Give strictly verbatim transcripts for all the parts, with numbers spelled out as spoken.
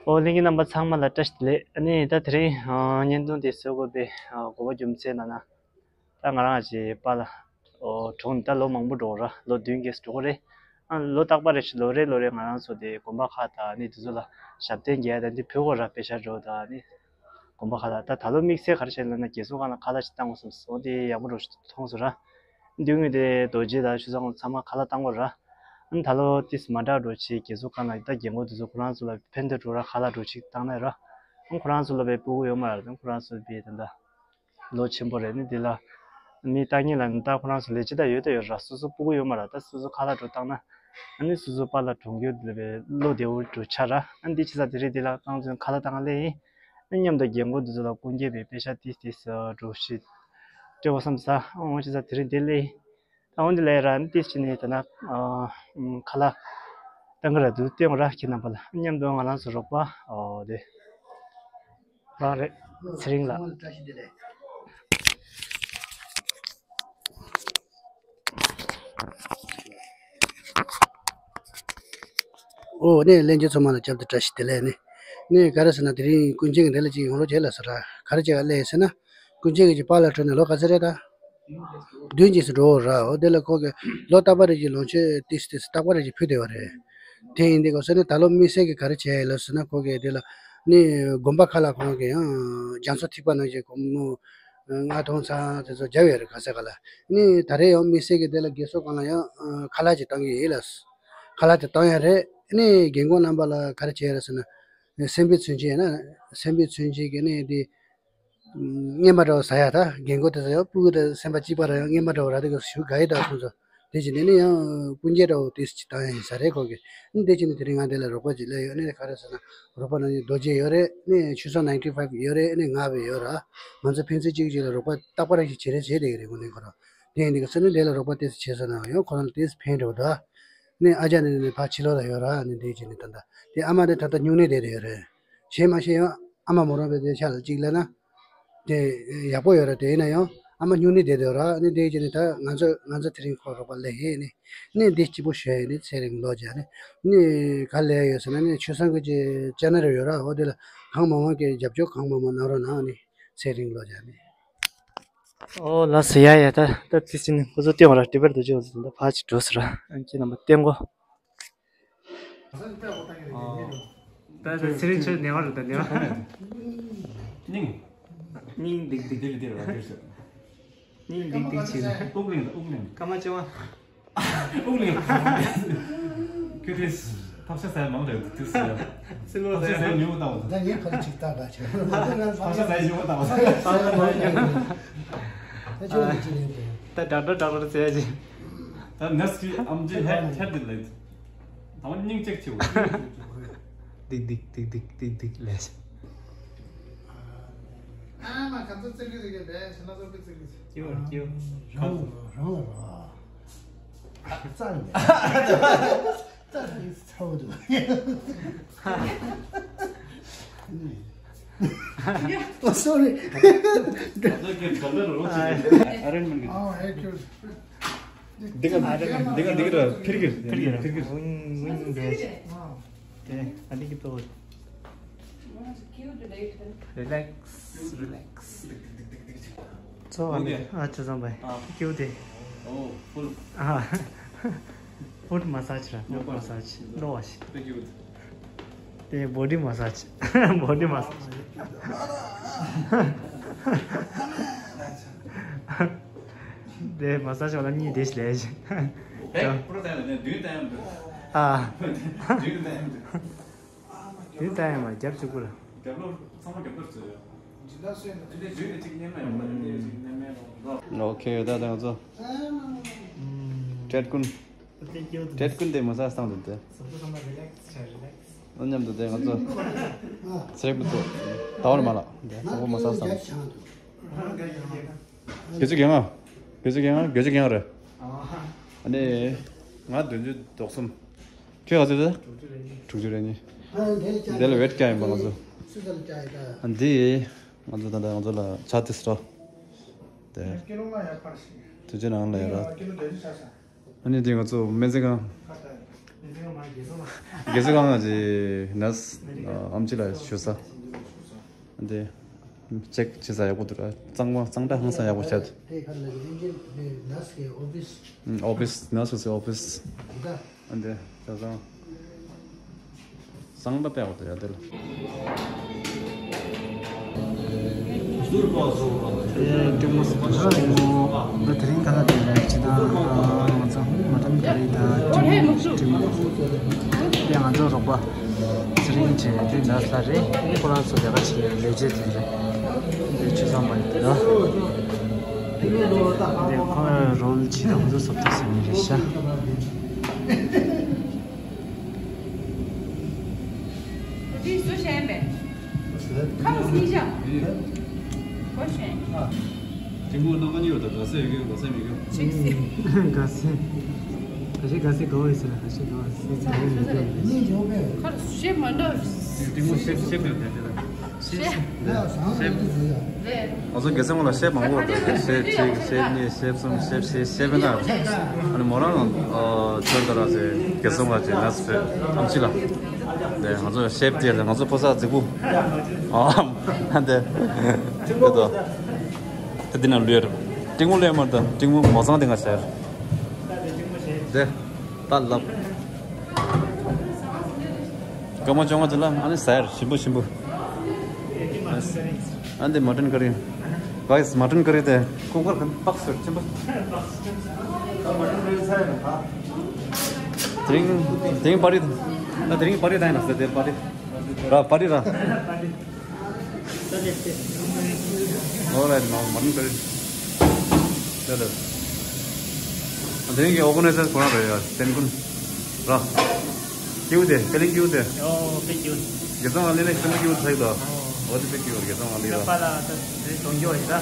ཨོ་ལྷན་རྒྱས་རྣམ་པ་ཚང་མ་ལ་བཀྲ་ཤིས་བདེ་ལེགས། ཨ་ནི་ད་དེ་རིང་ཨ་བརྙན་ཐུང་འདི་བཟོ་དགོས་པའི་ཨ་གོ་བ་རྒྱུ་མཚན་ལབ་ན། ད་ང་རང་གི་པཱ་ལགས་ཨོ་གྲོངས་ནས་ད་ལོ་མང་པོ་འགྲོ་ར། ལོ་བདུན་བརྒྱད་འགྲོ་གི་རེད། ཨ་ལོ་རྟག་པར་རེ་བཞིན་ལོ་རེ་ལོ་རེ་ང་རང་ཚོ་དེ་དགོན་པ་ཁག་དང་ཨ་ནི་དེ་ཚོ་ལ་ཞབས་བརྟན་རྒྱག་ཡ་དང་འདི་ཕུལ་དགོས་ར། པེ་ཤ་འགྲོ་དང་ཨ་ནི་དགོན་པ་ཁག་ལ། ད་ད་ལོ་དམིགས་བསལ་ག་རེ་བྱས་ལབ་ན་རྒྱལ་སྲུང་ཁང་ལ་ཁ་ལག་ཅིག་བཏང་དགོས་བསམ་སོང་། དེ་ཡག་པོ་འགྲོ་མཐོང་སོང་ར། མདུན་ངོས་དེ་རྡོ་རྗེ་དང་ཆོས་ཚང་ཚང་མ་ཁ་ལག་བཏང་དགོས་ར། ཨ་ནི་ད་ལོ་ཏིས་མ་འདྲ་འགྲོ་ཆེ་རྒྱལ་སྲུང་ཁང་ལ་ད་རྒན་གོག་དེ་ཚོ་ཁོ་རང་ཚོ་ལ་ཕན་ཐོགས་འགྲོ་ར། ཁ་ལག་འགྲོ་ཆེ་བཏང་ན་ར། ཨ་ནི་ཁོ་རང་ཚོ་ལ་བའི་སྤུ་གུ་ཡོད་མ་ར། ད་ཁོ་རང་ཚོ་བའི་ད་ད་ལོ་ཆེན་པོ་རེད། ནི་དེ་ལ་མི་ལྟ་ངན་ལ་ནི་ད་ཁོ་རང་ཚོ་ལས་བྱེད་ད་ཡོད་ད་ཡོད་ར། སོ་སོ་སྤུ་གུ་ཡོད་མ་ར། ད་སོ་སོ་ཁ་ལག་འགྲོ་བཏང་ན་ཨ་ནི་སོ་སོ་པཱ་ལགས་གྲོངས་རྒྱུ་དེ་ལ་བའི་བློ་བདེ་བོ་འགྲོ་ཆ་ར། ཨ་ནི་འདི་ཆེ་ས་དེ་རེད། དེ་ལ་རྐང་ཚོན་ཁ་ལག་བཏང་ལེ་ཡིན། ཨ་ནི་མཉམ་དུ་རྒན་གོག་དེ་ཚོ་ལ་སྐུ་འགྱེད་པའི་པེ་ཤ་ཏིས་ཏིས་འགྲོ་ཞིག་སྤྲད་བ་བསམ་ས། ཨ་འོང་ཆེ་ས་དེ་རེད། དེ་ལེ། ད་འོན་ཏེ་ལས་ར་ཏིས་ཅི་ནས་ད་ན་ཨ་ཁ་ལག་བཏང་གི་ར་འདུག་སྟེང་ར། ཁྱེད་རྣམ་པ་ལ་མཉམ་དུ་ང་རང་ཚོ་རོགས་པ་ཨོ་དེ་རང་རེད། ཚེ་རིང་ལགས། ཨོ་ནས་ལྷན་རྒྱས་ཚང་མ་ལ་བསྐྱར་དུ་བཀྲ་ཤིས་བདེ་ལེགས། ནི་ནི་ག་རེ་ཟེར་ན་དེ་རིང་ཀུན་མཁྱེན་གྱི་འདི་ལ་ཅིག་ཡོང་རོགས་བྱས་ལ་ཟེར་ར། ག་རེ་བྱས་ག་ལས་ཟེར་ན། ཀུན་མཁྱེན་གྱི་པཱ་ལགས་གྲོངས་ནས་ལོ་ག་ཚོད་རེད་ད། བདུན་ཅིག་སུ་འགྲོ་ར། འོ་དེ་ལ་ཁོ་གི་ལོ་རྟག་པ་རེ་གི་ལོངས་སྤྱོད་ཏིས་ཏིས་རྟག་པ་རེ་གི་ཕུལ་བསྡད་པ་རེད། དེ་ཡིན་དུས་གོ་སོ་ནི་ད་ལོ་དམིགས་བསལ་གྱི་ག་རེ་བྱས་ཡོད་ལ་ཟེར་ན། ཁོ་གི་དེ་ལ་ནི་དགོན་པ་ཁག་ལ་ཁོང་གི་ཡང་རྒྱ་མཚོ་ཐིགས་པ་ནང་བཞིན་སྒོར་མོ་ལྔ་སྟོང་ཚང་དེ་ཚོ་བརྒྱབ་ཡོད་རེད། ག་ས་ག་ལ་ནི་ད་རེས་ཡང་དམིགས་བསལ་གྱི་དེ་ལ་རྒན་གསོ་ཁང་ལ་ཡང་ཁ་ལག་ཅིག་བཏང་གི་ཡིན་ལ། ཁ་ལག་དེ་བཏང་ཡ་རེད། ནི་རྒན་གོག་རྣམ་པ་ལ་ག་རེ་བྱས་ཡོད་རེད་ཟེར་ན། སེམས་པའི་མཚོན་བྱེད་ཡིན་ན་སེམས་པའི་མཚོན་བྱེད་ཀྱི་ནི་དེ། རྔན་པ་འདྲ་བོ་ཟ་ཡ། ད་རྒན་གོག་དེ་ཚོ་ཡང་སྤུ་གུ་དང་སེམས་པ་གཅིག་པ་ར། ཡང་རྔན་པ་འདྲ་བོ་རག་དེ་ག་ཞུ་དགའ་ཡི་ད་ཁོང་ཚོ། དེ་བྱས་ནས་ནི་ཡང་སྤུན་མཆེད་འདྲ་བོ་དེ་ཅིག་བཏང་ཡ་ཡིན་ས་རེད་ཁོ་གི། ནི་དེ་བྱས་ནས་དེ་རིང་ང་དེ་ལ་རོགས་པ་ཅིག་སླེབས་ཡོད། ནི་ག་རེ་ཟེར་ན་རོགས་པ་ནང་བཞིན་རྡོ་རྗེ་ཡོད་རེད། ནི་ཆོས་བཟང་ནའིན་ཊི་ཕའིབ་ཡོད་རེད། ནི་ང་བས་ཡོད་ར། ང་ཚོ་ཕན་ཚུན་གཅིག་གཅིག་ལ་རོགས་པ་རྟག་པར་ཞིག་བྱེད་རེས་བྱེད་བསྡད་ཀྱི་རེད། དངོས་གནས་ཁོ་རང་དེ་ཡིན་དུས་ག་ས་ནི་དེ་ལ་རོགས་པ་དེ་ཚོ་བྱས་སོང་ན་ཡང་ཁོ་རང་ལ་དེ་ཚོ་ཕན་འདྲ་བོ་ད། ནི་ཨ་ཅག་ནི་ནི་ཕར་ཕྱི་ལོགས་ལ་ཡོད་ར། ནི་དེ་བྱས་ནས་ད་ལྟ་དེ་ཨ་མ་དེ་ད་ལྟ་སྨྱུང་གནས་བསྡད་དེ་ཡོད་རེད། གཞན་མ་གཞན་ཡང་ཨ་མ་མོ་རང་བའི་དེ་ཆ་ལ་གཅིག་ལབ་ན། དེ་ཡག་པོ་ཡོད་ར། དེ་ཡིན་ན་ཡང་ཨ་མ་སྨྱུང་གནས་བསྡད་དེ་ཡོད་ར། ནི་དེ་བྱས་ནས་ད་ང་ཚོ་ང་ཚོ་དེ་རིང་ཁོ་རོགས་པ་སླེབས་ཡིན། ནི་ནི་འདི་སྐྱིད་པོ་ཞུ་ཡ་ཡིན། ནི་ཚེ་རིང་ལོ་བརྒྱ། ནི་ནི་ག་ལས་ཡོད་ཟེར་ན་ནི་ཆོས་བཟང་གི་ཅེ་ནལ་ཡོད་ར། འོ་དེ་ལ་གང་མང་མང་གི་རྒྱབ་སྐྱོར་གང་མང་མང་གནང་རོགས་གནང་། ནི་ཚེ་རིང་ལོ་བརྒྱ། ནི། ཨོ་ལགས་སོ། ཡ་ཡ། ད་ད་ཙི་ཙི་ནི་ཁོ་ཚོ་སྟེང་བ་ར་ཊི་བར་དུ་བཅུག་ཟེར། ད་ཕར་ཅིག་འགྲོ་ཟེར་ར། ཨ་ཁྱེད་རྣམ་པ་སྟེང་གོ། ད་ད་ཚེ་རིང་ཁྱོད་ཉལ་བ་རེད། ད་ཉལ་བ། སྙིང་། སྙིང་ལྡིག་ལྡིག་འདིར་འདིར་འདིར། སྙིང་ལྡིག་ལྡིག་བྱེད། དབུགས་ལེན་དབུགས་ལེན། སྐར་མ་བཅོ་ལྔ། དབུགས་ལེན། ཁྱོད་དེ་ཐབས་ཤེས་ཟ་མང་རེད་དུས་ཟ། སྲིན་མོ་ཐབས་ཤེས་ཟ། ཟ་ཉེ་བོ་ད་བ། ད་ངས་ཁ་ལ་ཅིག་ལྟ་ད་ཆ། ཐབས་ཤེས་ཟ་ཉེ་བོ་ད་བ། ད་ཁྱོད་ལ་ཅི་ལེན་དགོས། ད་ཌོག་ཊར་ཌོག་ཊར་ཟེར་ཅིག་ད་ནར་སི་གི་ཨམ་ཆི་ཧད་ཧད་དེ་ལེད། ད་བ་སྙིང་ཅེག་ཆེ་བོ། ལྡིག་ལྡིག་ལྡིག་ལྡིག་ལྡིག་ལྡིག་ལས། ཨ་མ་ག་ཚོད་ཙིག་གི་ཟིག་གི་བས་ཕྱི་ན་ཚོད་གི་ཙིག་གི་ཟིག་སྐྱིད་པོ་སྐྱིད་པོ། རང་ལ་རང་ལ་རོ། རྩ་ནས་རྩ་ནས་ཚ་བོ་འདུག Oh, sorry. ཨ་རེ་མིན་གི། ཨ་ཧེ་ཁྱོད། འདི་ག་འདི་ག་འདི་ག་ར་ཕིར་གི་ཕིར་གི་ཕིར་གི། ཝིང་ཝིང་དེ། དེ་ཨ་འདི་གི་ཏོ། རི་ལེགས་རི་ལེགས། ཚོ་ཨ་འདི་ཨ་ཅོ་ཙམ་པའི་ཨ་ཀྱུ་དེ། ཨོ་ཕུལ། ཨ་ཕུཊ་མ་སཱཇ་ར། ཕུཊ་མ་སཱཇ། ལོ་ཝ་ཤི། ཐེང་ཀྱུ། དེ་བོ་ཌི་མ་སཱཇ། བོ་ཌི་མ་སཱཇ། དེ་མ་སཱཇ་བ་ལ་གཉིས་དེ་ཞིག་ལས་ཤིག་ཨ། དེ་ལྟ་ཡང་མ་རྒྱབ་བཅུག་པ་ལ། རྒྱབ་ལོ་ཚང་མ་རྒྱབ་ལོ་བཟོས་ཡོད། འདི་འདྲའི་བརྗོད་ནས་གཅིག་སྙན་མ་ཡོང་བ་རེད། འདི་འདྲའི་གཅིག་སྙན་མ་ཡོང་བ་རེད། ཨོ་ཁེ་ཡོད། ད་ད་ང་ཚོ་ཀྲེད་ཀུན། ཀྲེད་ཀུན་དེ་མ་ས་སྟངས་དུ་དེ། ཨོ་མཉམ་དུ་དེ་ང་ཚོ་ཚེ་རིང་པོ་ཚོ་ད་བར་མ་ལ་དེ་ཁོང་པོ་མ་ས་སྟངས། དགེ་ཚུལ་རྒན་ང་། དགེ་ཚུལ་རྒན་ང་། དགེ་ཚུལ་རྒན་ང་རེད། ཨ་ནི་ང་བདུན་ཅུ་དོག་གསུམ། ཁྱོད་ག་ཚོད་རེད། དྲུག་ཅུ་རེ་གཉིས། དེ་ལ་ཝེཊ་བཀྱག་ཡིན་པ་ང་ཚོ། ཨ་འདི་ང་ཚོ་ད་ལྟ་ང་ཚོ་ལ་ཇ་ཏི་སི་རོ། དེ་དུས་ཆེན་ནང་ལ་ཡོད་ར། ཨ་ནི་དེ་ང་ཚོ་སྨན་རྩིས་ཁང་། དགེ་ཚུལ་ཁང་གི་ནས་ཨམ་ཆི་ལ་ཞུ་ས། འདི་ཅེག་བྱེད་ས་ཡག་པོ་འདུག་ར། གཙང་མ་གཙང་སྦྲ་ཧང་སང་ཡག་པོ་བྱས་འདུག་ཨོ་ཕིས་ནས་སུ་སི་ཨོ་ཕིས། འདི་ད་ཚང་གཙང་སྦྲ་དཔེ་ཡག་པོ་འདུག་ཡ། འདི་ལ། ཨེ་ཀྲིང་མོ་ཟེར་གྱི་འདུག་ཀྲིང་མོ། འདི་དེ་རིང་ཁ་ལག་དེ་ལ་ཅི་དང་ང་ཚོ་མ་ཊན་ཀ་རི་དང་ཀྲིང་མོ། ཀྲིང་མོ་དེ་ང་ཚོ་རོགས་པ་ཚེ་རིང་བྱས་དེ་ནས་ལ་རེད། ཁོ་རང་ཚོ་ལས་ཀ་བྱེད་ལས་བྱེད་དེ་རེད། དེ་ཆུ་ཚང་པ་ཡིན་ད། དེ་ཁོ་རོལ་ཅི་དང་ང་ཚོ་སོབ་ཏོ་ཟེར་ནི་རེད་ཤག་དེ་སུ་བཤད་པས། ཁམས་སྙིང་རྗེ། གོ་ཤེས། དེ་མོ་རྣམ་པ་གཉིས་པ་དང་དགའ་སེ་ཡོད་གི་དགའ་སེ་མེད་གི་ཅིག་སེ། དགའ་སེ། ག་ཤེ་དགའ་སེ་དགའ་བོ་ཡོད་ཟེར་ག་ཤེ་དགའ་བོ་ཡོད་ཟེར་ག་ཤེ་དགའ་བོ་ཡོད་ཟེར། ཁར་ཤེས་མ་འདོད། དེ་མོ་ཤེས་ཤེས་མེད་དེ་དེ་ལ་ཤེས། ཤེས། ང་ཚོ་རྒྱལ་སྲས་ངོ་ལ་ཤེས་མང་པོ་ཡོད་དེ་ཤེས་གཅིག་ཤེས་གཉིས་ཤེས་གསུམ་ཤེས་བཞི་ཤེས་པའི་ནང་ཨ་ནི་མོ་རང་ཨ་ཁྱོད་ད་ར་ཟེར་རྒྱལ་སྲས་ངོ་ལ་ཅིག་ང་ཚོ་ཐམས་ཅད་ལ། དེ་ང་ཚོ་ཤེས་དེ་ང་ཚོ་ཕོ་གསར་རྫིག་པོ་ཨ་དེ་དེ་དོ། ད་འདི་ན་ལུས་ར། ཏིང་མོ་ལས་མར་ད་ཏིང་མོ་མོ་ཚང་དེ་ང་ཟེར། དེ་ད་ལབ། སྐར་མ་བཅོ་ལྔ་དེ་ལ་ཨ་ནི་ཟེར་ཞིམ་པོ་ཞིམ་པོ། ཨ་འདི་མ་ཊན་ཀ་རི། གྷའི་སི་མ་ཊན་ཀ་རི་དེ་ཀུ་ཀར་གང་པགས་ཟེར་ཞིམ་པོ། དེ་རིང་དེ་རིང་པར་རི་ད་དེ་རིང་པར་རི་ད་ཡིན་ན་ཟེར་དེ་པར་རི། ར་པར་རི་ར། All right, now mutton curry. ལ་ལ། དེ་རིང་གི་ཨོར་ག་ནའི་ཛར་ཁོ་རང་རེད་ཡ། བསྟན་ཀུན། ར། སྐྱིད་པོ་དེ་དཔེ་ལེགས་སྐྱིད་པོ་དེ། ཨོ་དཔེ་སྐྱིད་པོ། རྒྱལ་ཚང་ལ་ལས་ལེགས་དཔེ་ལེགས་སྐྱིད་པོ་ཚ་ཡི་དོ། ཨོ་དེ་དཔེ་སྐྱིད་པོ་རྒྱལ་ཚང་ལ་ལས་ཡ། པ་ལ་ད་རེ་གདོང་སྐྱིད་པོ་ཡི་ད།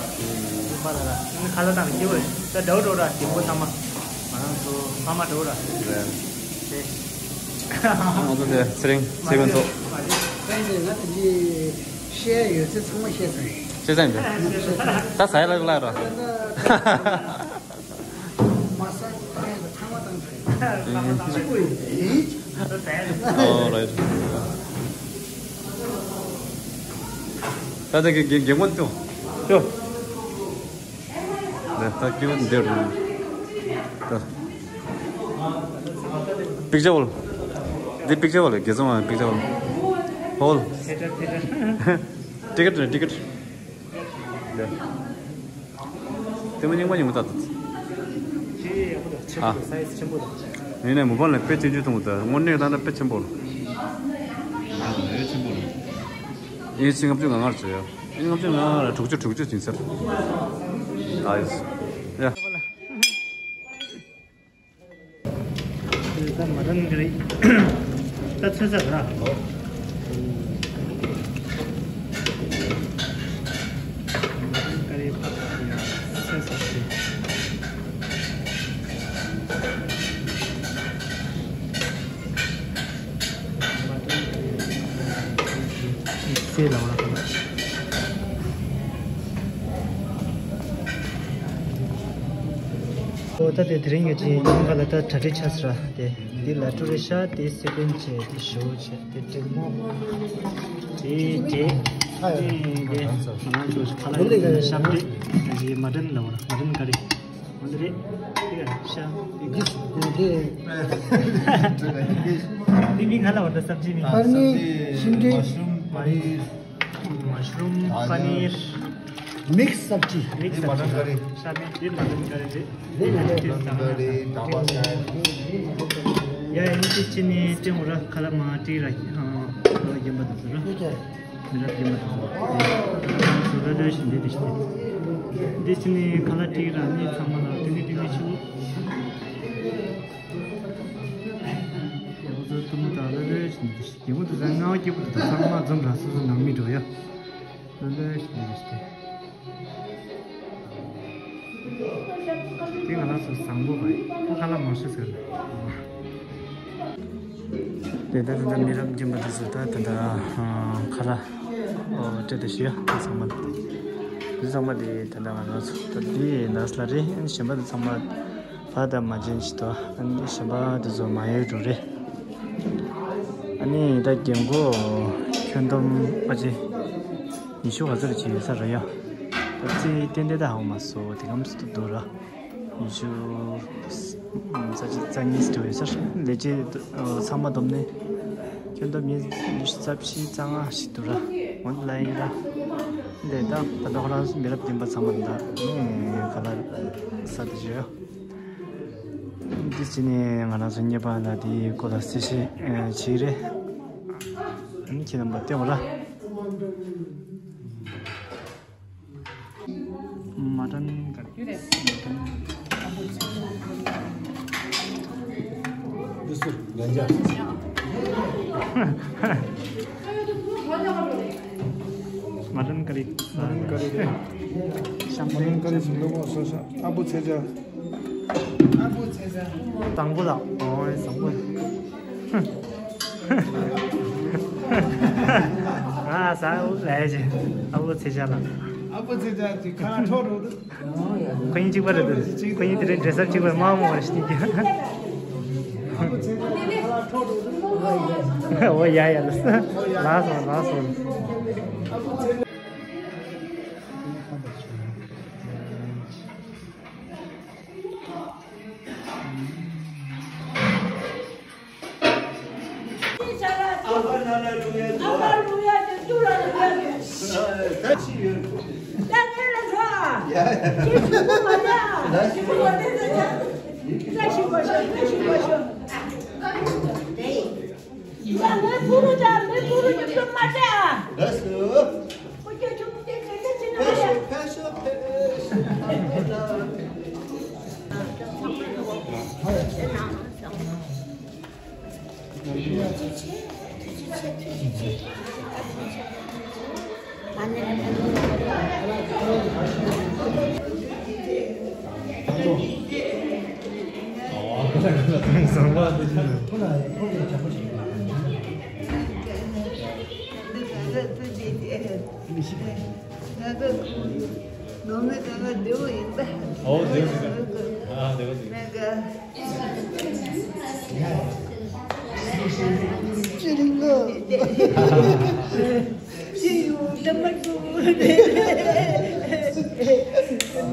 པ་ལ་ལ་ཁ་ལག་དང་སྐྱིད་པོ་ཡི་ད། འདྲ་བོ་འགྲོ་ར་སྐྱིད་པོ་ཚང་མ། ང་རང་ཚོ་ཕ་མ་འགྲོ་ར། རེད། ང་ཚོ་དེ་ཚེ་རིང་ཚེ་རིང་ཚོ། ང་དེ་ཤེས་ཡོད་ཚད་ཚང་མ་ཤེས་ཚར་ཡིན། ཤེས་ཚར་ཡིན་པས། ད་ཟ་ཡ་ལ་ལ་ར། མ་ཟ་ཡ་ཚང་མ་བཏང་ཚར་ཡིན། གཅིག་པུ་ཡིན། ཨོ་རའིཊ། ད་ད་གི་གི་གི་མོ་ཏོ། ཏོ། ད་ད་ཀྱི་འདིར། ད། པིག་ཅར་ཧོལ། འདི་པིག་ཅར་ཧོལ་རྒྱལ་ཚང་པིག་ཅར་ཧོལ། ཧོལ། ཊི་ཀེ་ཊི་རེད་ཊི་ཀེ་ཊི། ད། དེ་མ་རྙིང་པ་རྙིང་པ་ད། ཨ། ཡིན་ནའི་མོ་བན་ལ་དཔེ་ཆེན་ཆུང་མཐོང་གི་ད་དངོས་གནས་ད་ད་དཔེ་ཆེན་པོ་རེད། དཔེ་ཆེན་པོ་རེད། ཨིན་ཅི་ལྔ་བཅུ་ང་ལྔ་རེད་ཡ། ཨིན་ལྔ་བཅུ་ང་ལྔ་ལ་དྲུག་ཅུ་དྲུག་ཅུ་ཡིན་ཟེར། ད་ཡོད། ཡ། ད་མ་ཊན་ཀ་རི། ད་ཚོད་ཚར་ར། མ་ཊན་ཀ་རི་ཕག་ཚོད་ཚར་རེད། སེ་ལ་བ་ལ། ཨོ་ད་དེ་དེ་རིང་ཡོད་ཀྱི་ཉིན་ཁ་ལ་ད་གྲ་སྒྲིག་ཆགས་སོང་ར། དེ་འདི་ལ་ཀྲུ་རེ་ཤ་དེ་སེ་ཀོན་ཆེ་དེ་ཞོ་ཆེ་དེ་དྲེག་མོ། དེ་དེ་དེ་ང་ཚོ་ཁ་ལག་ཡོད་ན་ཤ་བྲེ་དེ་མ་ཊན་ལ་བ་ལ་མ་ཊན་ཀ་རི། འདི་རེད། འདི་ག་ཤ། འདི་འདི། འདི་མིང་ག་ལ་བར་ད་སབ་ཇི་མིང་། པ་ནིར་ཤིང་འབྲས། མ་ཤ་རུམ། པ་ནིར། མིག་སབ་ཇི། མིག་སབ་ཇི། ཤ་མིག་འདི་མ་ཊན་ཀ་རི་རེད། འདི་མ་ཊན་ཀ་རི། ཡ་ཡ་འདི་ཅི་ནི་ཅི་ངོ་ར་ཁ་ལ་མ་ཏི་ར་ཨ་ར་རྒྱན་པ་དུ་ཟེར་ར། མི་རབས་ཀྱི་མ་ཐུབ་པ། ཚོ་ལ་ལོས་ཤིང་འདི་འདི་ཤིང་འདི་ཤིང་ནི་ཁ་ལ་ཏིག་ར་ནི་ཚང་མ་ལ་ཏི་ནི་ཏི་ནི་ཆུ། ཡང་ཚོ་ཏུ་མུ་ད་ལ་ལོས་ཤིང་འདི་ཤིང་རྒྱལ་མོ་དུ་ཟ་ངའོ་སྐྱེ་བོ་དུ་ཚང་མ་འཛོམས་ར་སོ་སོ་ནང་མི་འགྲོ་ཡ། ལ་ལོས་ཤིང་འདི་ཤིང་འདི། ང་ལ་སོ་བཟང་པོ་བ་ཡི་ཁ་ལ་མང་ཤོས་ཟེར་ལ། དེ་ལྟར་ད་ལྟ་མི་རབས་རྒན་པ་དེ་ཚོ་ད་ད་ལྟ་ཁ་ལག་ཨོ་སྤྲད་དེ་ཞུ་ཡ་ཚང་མ་དེ་ཚང་མ་དེ་ད་ལྟ་ང་རང་ཚོ་ད་དེ་ནས་ལ་རེད། གཞན་པ་དེ་ཚང་མ་ཕ་ད་མ་ཅན་ཞིག་ཏོ། གཞན་པ་དེ་ཚོ་མ་ཡོད་འགྲོ་རེད། ཨ་ནི་ད་རྒན་གོག་ཁྱོན་བསྡོམས་ཨ་ཅེ་ཉི་ཤུ་ག་ཚོད་ཅིག་ཡོད་ས་རེད་ཡ། ད་རྩིས་ཏན་ཏན་ད་ཧ་གོ་མ་སོང་། དེ་གམ་སུ་འདུག་ར། ཉི་ཤུ་རྩ་གཅིག་རྩ་གཉིས་འགྲོ་ཡོད་ས་རེད། ལས་བྱེད་ཚང་མ་བསྡོམས་ནས་ཁྱོན་བསྡོམས་ཉི་ཉི་ཤུ་རྩ་བཞི་རྩ་ལྔ་ཞིག་འདུག་ར། འོ་ལ་ཡིན་ར། འདི་ད་ད་ལྟ་ཁོ་རང་མི་རབས་རྒན་པ་ཚང་མ་ད་ནས་ག་ལ་ས་དེ་བརྗོད་ཡོད། འདི་ཕྱི་ནས་ང་རང་ཚོ་གཉེར་པ་ལ་དེའི་སྐོར་ལ་གསལ་བཤད་བྱེད་རེད། ཁྱེད་རྣམ་པ་བལྟས་འོ་ལ། མ་ཏན་ཀ་རི། མ་ཏན་ཀ་རི། མ་ཏན་ཀ་རི་རེད། ཤམ་པན། མ་ཏན་ཀ་རི་ཟིན་ལོ་སོ་སོ་ཨ་བུ་ཚེ་ཇ། ཨ་བུ་ཚེ་ཇ། དང་པོ་ལ། ཨོ་དང་པོ། ང་ས་ཨུ་ལས་ཅི། ཨ་བུ་ཚེ་ཇ་ལ། ཨ་བུ་ཚེ་ཇ་གི་ཁ་ཁྲོ་རུ། ཁོ་གཉིས་གཅིག་པ་རེད་འདུག་ཁོ་གཉིས་དེ་རིང་འདྲེ་སར་གཅིག་པ་མ་མོ་རེ་ཤི་གི། ཨོ་ཡ་ཡ་ལ། ལ་སོང་ལ་སོང་། ནོར་མེད་ག་ག་བདེ་བོ་ཡིན་པ། ཨོ་བདེ་བོ་ཡིན་པ། ཨ་བདེ་བོ་ཡིན་པ། ཅི་རིང་ལོ། ཅི་ཡོང་ད་མ་ཐུབ།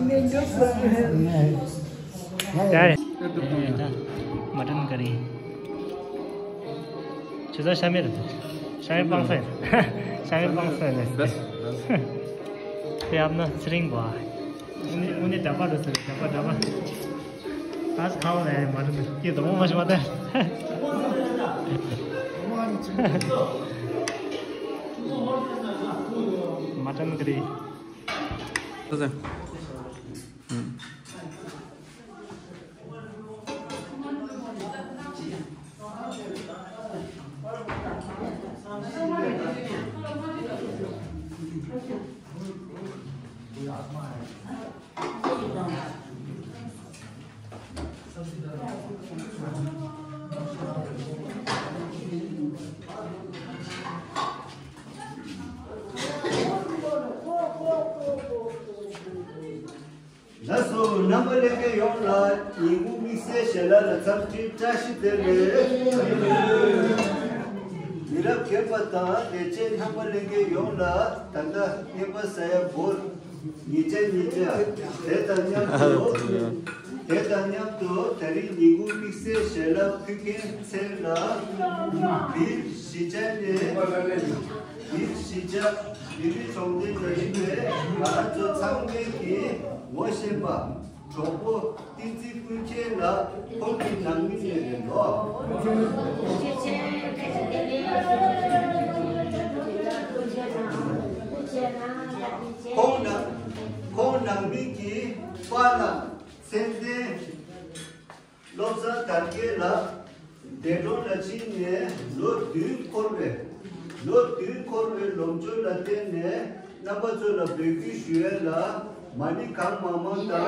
མི་འགྲོ་བ། ཡ་ཡ། མ་ཏན་ཀ་རི། ཁྱོད་ཚོ་ཤ་མེད་རེད། ཤ་མེད་སྤང་ས་ཡིན། ཤ་མེད་སྤང་ས་ཡིན། དེ་ཡབ་ན་ཚེ་རིང་བ། དངོས་གནས་དགྲ་པ་རེད་ཟེར། དགྲ་པ་དགྲ་པ། ཨ་ཁ་བ་ལས་མ་རེད། སྐྱེ་དོ་མོ་མ་ཤི་མ་ད། མ་ཏན་ཀ་རི། ལགས་སོ། རྣམ་པ་ལྷན་རྒྱས་ཡོངས་ལ་ཉིན་གུང་དམིགས་བསལ་ཞལ་ལག་ལ་འཚམས་འདྲི་བཀྲ་ཤིས་བདེ་ལེགས། མི་རབས་རྒན་པ་དང་ལས་བྱེད་རྣམ་པ་ལྷན་རྒྱས་ཡོངས་ལ་ད་ལྟ་བསྙེན་པ་ཟ་ཡ་བོར་ཉེ་ཆར་ཉེ་ཆར། དེ་དང་མཉམ་དུ་དེ་དང་མཉམ་དུ་ད་རིང་ཉིན་གུང་དམིགས་བསལ་ཞལ་ལག་ཕུལ་མཁན་ཚང་མ་ལ་བིར་གཞིས་ཆགས་ནས། བིར་གཞིས་ཆགས་བིར་རི་གྲོང་སྡེ་ནས་ཡིན་པའི་ང་རང་ཚོ་ཚང་མས་ཀྱི་ངོ་ཤེས་པ་གྲོགས་པོ་བསྟན་འཛིན་ཀུན་མཁྱེན་ལགས་ཁོང་གི་ནང་མི་ནས་རེད་འདུག་ཁོང་ནང་ཁོང་ནང་མི་གི་པཱ་ལགས་མཚན་ལྡན། བློ་བཟང་དར་རྒྱས་ལགས་འདས་གྲོངས་ལ་ཕྱིན་ནས་ལོ་བདུན་འཁོར་བའི་ལོ་བདུན་འཁོར་བའི་ལོ་མཆོད་ལ་བརྟེན་ནས་རྣམ་པ་ཚོ་ལ་འབོད་སྐུལ་ཞུ་ཡས་ལ་མ་ཎི་གང་མང་མང་དང་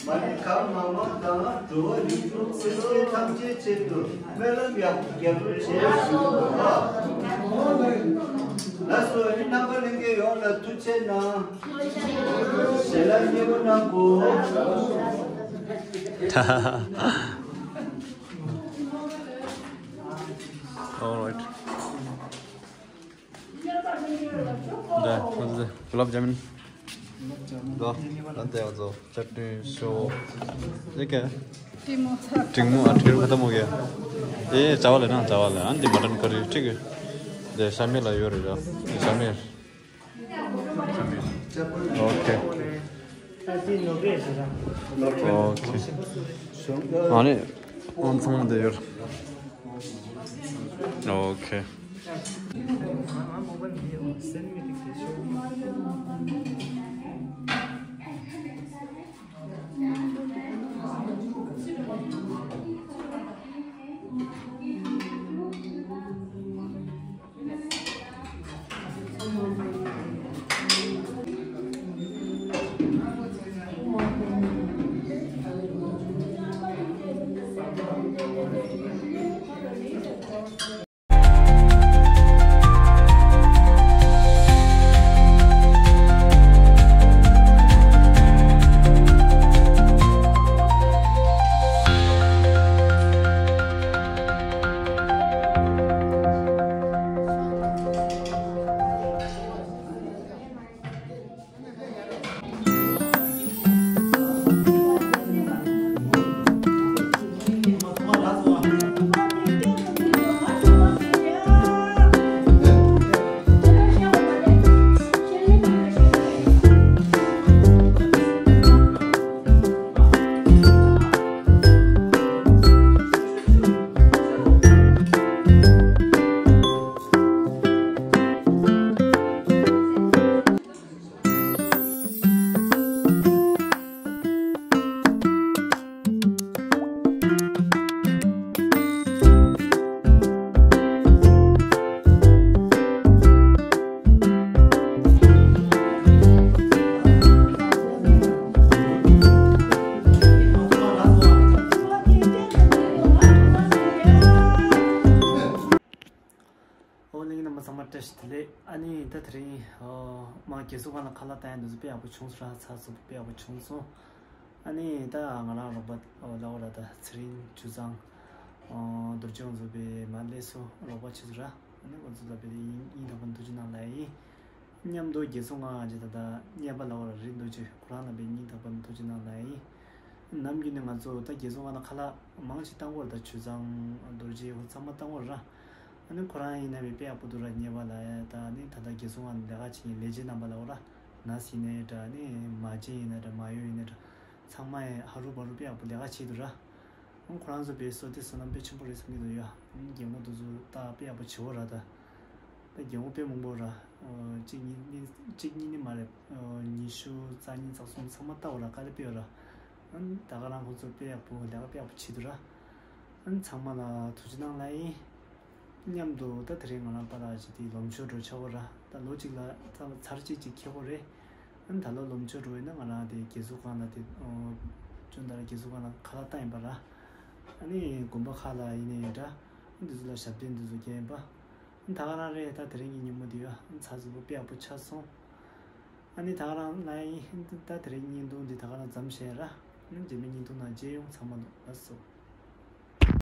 མ་ཎི་གང་མང་མང་དང་འགྲོ་བ་རིགས་དྲུག་སེམས་ཅན་ཐམས་ཅད་ཆེད་དུ་སྨོན་ལམ་ཡག་པོ་རྒྱབ་རོགས་བྱས་ཞུ་གི་འདུག་ལགས་སོ། ཨ་ནི་རྣམ་པ་ལྷན་རྒྱས་ཡོངས་ལ་ཐུགས་རྗེ་གནང་། ཞལ་ལག་མཉེས་པོ་གནང་གོ། All right. 자, 어때? 굴라프 자문. 자, 안돼, 어서. चटनी, सो। ये क्या है? टिमो। टिमो, हाँ, खत्म हो गया। ये चावल है ना, चावल है। आंटी मटन करी, ठीक है। दे, शामिल है, यो रे, जा। ये शामिल। OK. OK. 아니, 엄청 많은데, 요. OK. ཨོ་གླིང་རྣམ་པ་ཚང་མ་བཀྲ་ཤིས་བདེ་ལེགས། ཨ་ནི་ད་དེ་རིང་ཨོ་མ་རྒྱལ་སྲུང་ཁང་ལ་ཁ་ལག་བཏང་ཡ་འདུག་ཟེར། དཔེ་ཡག་པོ་བྱུང་སོང་ར། ཚགས་ཚུད་པོ་དཔེ་ཡག་པོ་བྱུང་སོང་། ཨ་ནི་ད་ང་རང་རོགས་པ་ཨོ་ལ་འོ་ར་ད་ཚེ་རིང་ཆུ་བཟང་ཨོ་རྡོ་རྗེ་ང་ཚོ་དཔེ་མ་ལས་སུ་རོགས་པ་བྱེད་ཚུལ་ར། ཨ་ནི་ང་ཚོ་ད་དཔེ་དེ་ཡིན་ཡིན་དག་པ་ཐུགས་རྗེ་གནང་ལ་ཡིན། མཉམ་དུ་རྒྱལ་སྲུང་ཁང་ཅིག་ད་ལྟ་གཉེར་པ་ལ་འོ་ར་རིན་རྡོ་རྗེ་ཁོ་རང་ལ་དཔེ་སྙིང་ཐག་པ་ནས་ཐུགས་རྗེ་གནང་ལ་ཡིན། ནམ་རྒྱུན་ནས་ང་ཚོ་ད་རྒྱལ་སྲུང་ཁང་ལ་ཁ་ལག་མང་ཆེ་བཏང་གི་ཡོད་རེད། ད་ཆུ་བཟང་རྡོ་རྗེ་ཁོ་ཚང་མ་བཏང་གི་ཡོད་རེད་ར། ཨ་ནི་ཁོ་རང་ཡིན་ན་དཔེ་དཔེ་ཡག་པོ་འདུག་ར། གཉེར་པ་ལ་ཡ་ད་ནི་ད་ལྟ་རྒྱལ་སྲུང་ཁང་ལས་ཀ་བྱེད་མཁན་ལས་བྱེད་རྣམ་པ་ལ་འོ་ར། ནར་སི་ཡིན་ནའི་འདྲ། ནི་མ་བྱན་ཡིན་ན་འདྲ། མ་ཡོ་ཡིན་ནའི་འདྲ། ཚང་མ་ཡ་ཧ་རུ་བ་རུ་དཔེ་ཡག་པོ་ལས་ཀ་བྱེད་འདུག་ར། ཁོ་རང་ཚོ་དཔེ་བསོད་བདེ་བསོད་ནམས་དཔེ་ཆེན་པོ་རེད་བསམ་གྱི་འདུག་ཡ། རྒན་མོ་དེ་ཚོ་ལྟ་དཔེ་ཡག་པོ་བྱེད་འོ་ར་ད། ད་རྒན་མོ་དཔེ་མང་པོ་ར། གཅིག་གཉིས་གཉིས་གཅིག་གཉིས་ནི་མ་རེད། ཉི་ཤུ་རྩ་གཉིས་རྩ་གསུམ་ཚང་མ་ལྟ་འོ་ར། དཀའ་ལས་དཔེ་ཡོད་ར། ད་ག་རང་ཁོ་ཚོ་དཔེ་ཡག་པོ་ལས་ཀ་དཔེ་ཡག་པོ་བྱེད་འདུག་ར། ཚང་མ་ལ་ཐུགས་རྗེ་གནང་ལ་ཡིན། མཉམ་དུ་ད་དེ་རིང་ང་རང་པཱ་ལགས་ཅིག་དེ་ལོ་མཆོད་འགྲོ་ཆོག་གོ་ར། ད་ལོ་གཅིག་ལ་ཚར་ཚར་གཅིག་ཅིག་འཁེལ་གོ་རེད། ཨ་ནི་ད་ལོ་ལོ་མཆོད་འགྲོ་ཡིན་ན་ང་རང་དེ་རྒྱལ་གཟུགས་ཁང་ལ་དེ་ཨོ་ཅུང་ད་ར་རྒྱལ་གཟུགས་ཁང་ལ་ཁ་ལག་བཏང་ཡིན་པ་ར། ཨ་ནི་དགོན་པ་ཁག་ལ་ཡིན་ནའི་འདྲ། ཨ་འདི་ཚོ་ལ་ཞབས་བརྟན་འདི་ཚོ་རྒྱག་ཡིན་པ། ཨ་ནི་ད་ག་རང་རེད། ད་དེ་རིང་གི་ཉིན་མོ་འདི་ཡོད། ཨ་ནི་ཚ་ཟུར་པོ་དཔེ་ཡག་པོ་ཆགས་སོང་། ཨ་ནི་ད་ག་རང་ལ་ཡིན། ད་དེ་རིང་བརྙན་ཐུང་འདི་ད་ག་རང་མཚམས་བཞག་ར། ཨ་ནི་རྗེས་མའི་བརྙན་ཐུང་ནང་མཇལ་ཡོང་། ཚང་མ་ལ་ལགས་སོ།